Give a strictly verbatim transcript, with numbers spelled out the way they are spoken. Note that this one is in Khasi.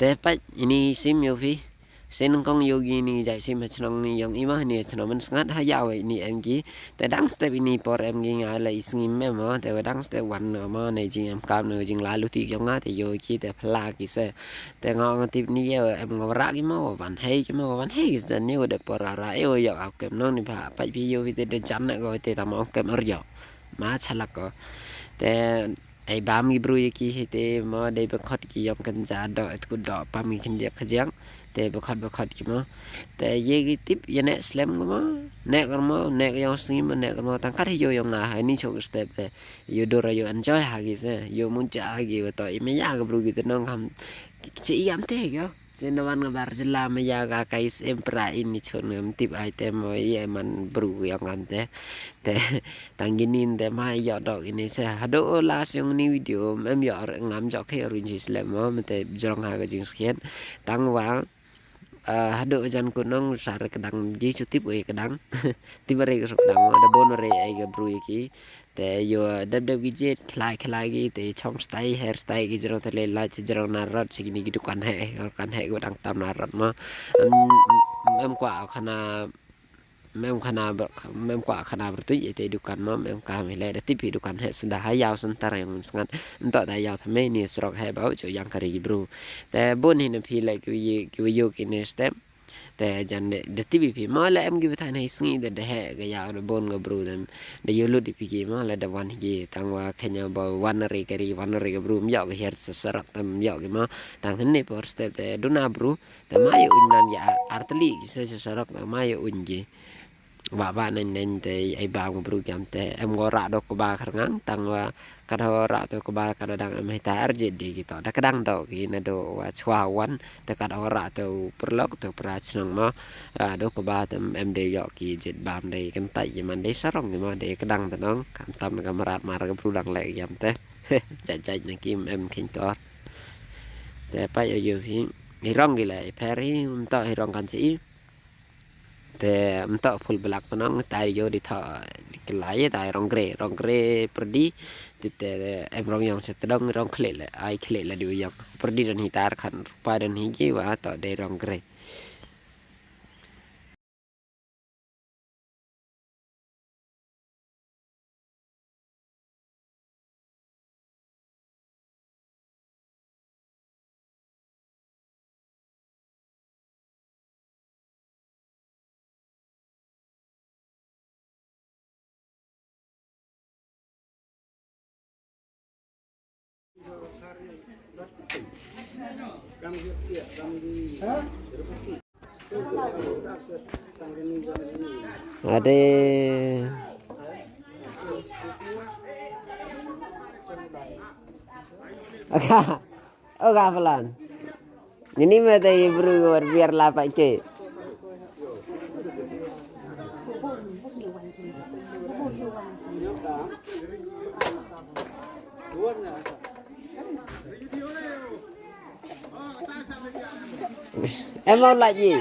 Te pat ini sim ïoh phi. Sien kong ïoh ki ini jai sim ha chnong ni ïong i ma ni chnong man sngat ha ïaw ini em ki. Te dang step ini por em ki nga la i sngi mem mo. Te wa dang step wan no mo ne jing em kam no jing lalu ti ïong nga te ïoh ki te phla ki se. Te nga ong tip ni ïoh em nga ra ki mo wan hei ki mo wan hei ki se ni wa de por ara ïoh ïoh au kem no ni pha pat phi ïoh phi te de jan na ko te tam ong kem ar ïoh. Ma chalak ko. Te ai bam ki bru ïa ki hi te mo dei ba khot ki ïong kan ja do et ku do pam ki khin diak khajiang. Te ba khot ba khot ki mo. Te ye ki tip ye ne slem ko mo. Ne kar mo ne ka ïong sngi mo ne kar mo tang kat hi yo ïong nga ha ni chok step te. Yo dur yo enjoy ha ki se yo mun cha ha ki wa to i me ya ka bru ki te nong ham. Ki che i am te yo. Sien na wan nga bar jylla ma ïa ka kai sem pra in ni chon ngam tip ai te mo ïa man bru ïa ngam te. Te tang ginin te ma ïa dok ini se hado last ïong ni video em ïa ngam jok he run ji slem mo me te jrong ha ka jing skhian. Tang wa ah, hado jan ku nong sar kedang ji chu tip oi kedang. Tip re ka sok kedang mo da bon re ai ka bru ïa ki. Te yo dep dep ki jied khlai khlai ki te chong stai hair stai ki jrong te le la chi jrong na rot chi ni ki dukan he dukan he ko dang tam na rot mo. Em em kwa khana mem khana mem kwa khana bertui te dukan mo mem ka mi le da tip hi dukan he sudah ha yaw sentar yang sngat. Ntok da yaw thame ni srok he bau chu yang kari ki bru. Te bon hi na phi le ki wi ki wi yo ki ne step. Te jan de de tibi phi ma la em ki bthan hai sngi de de he ga ya de bon ga bru dem de yo lut pi ki ma la de wan hi ki tang wa khenya ba wan ri ka ri wan ri ga bru mya ba her sa sarak tam mya ki ma tang ne por step te duna bru te ma yo un nan ya artli ki sa sa sarak te ma yo un ki. Wa ba nen nen te ai ba ngu bru kiam te em go ra do ko ba khar ngang tang wa ka do ra to ko ba ka do dang em hita arjit di ki to da kadang do ki na do wa chwa wan. Te kat ora te u perlok te u pra chnong mo. Ah, do ko ba te em de yok ki jet bam de kan tai ki man de sarong ki mo de kedang te nong kan tam ka marat mar ka pru dang le yam te. Jai jai na ki em khin tor. Te pa yo yo hi hi rong ki le pher hi um to hi rong kan si. Te um to phul belak penong tai yo di tho kelai tai rong gre rong gre perdi. Te te em rong yong se tedong rong khle le ai khle le di yong perdi dan hi tar khan rupa dan hi ki wa to de rong gre. Ade. Aga. Oga pelan. Ini mete bru biar lapak ke. Em mau lagi.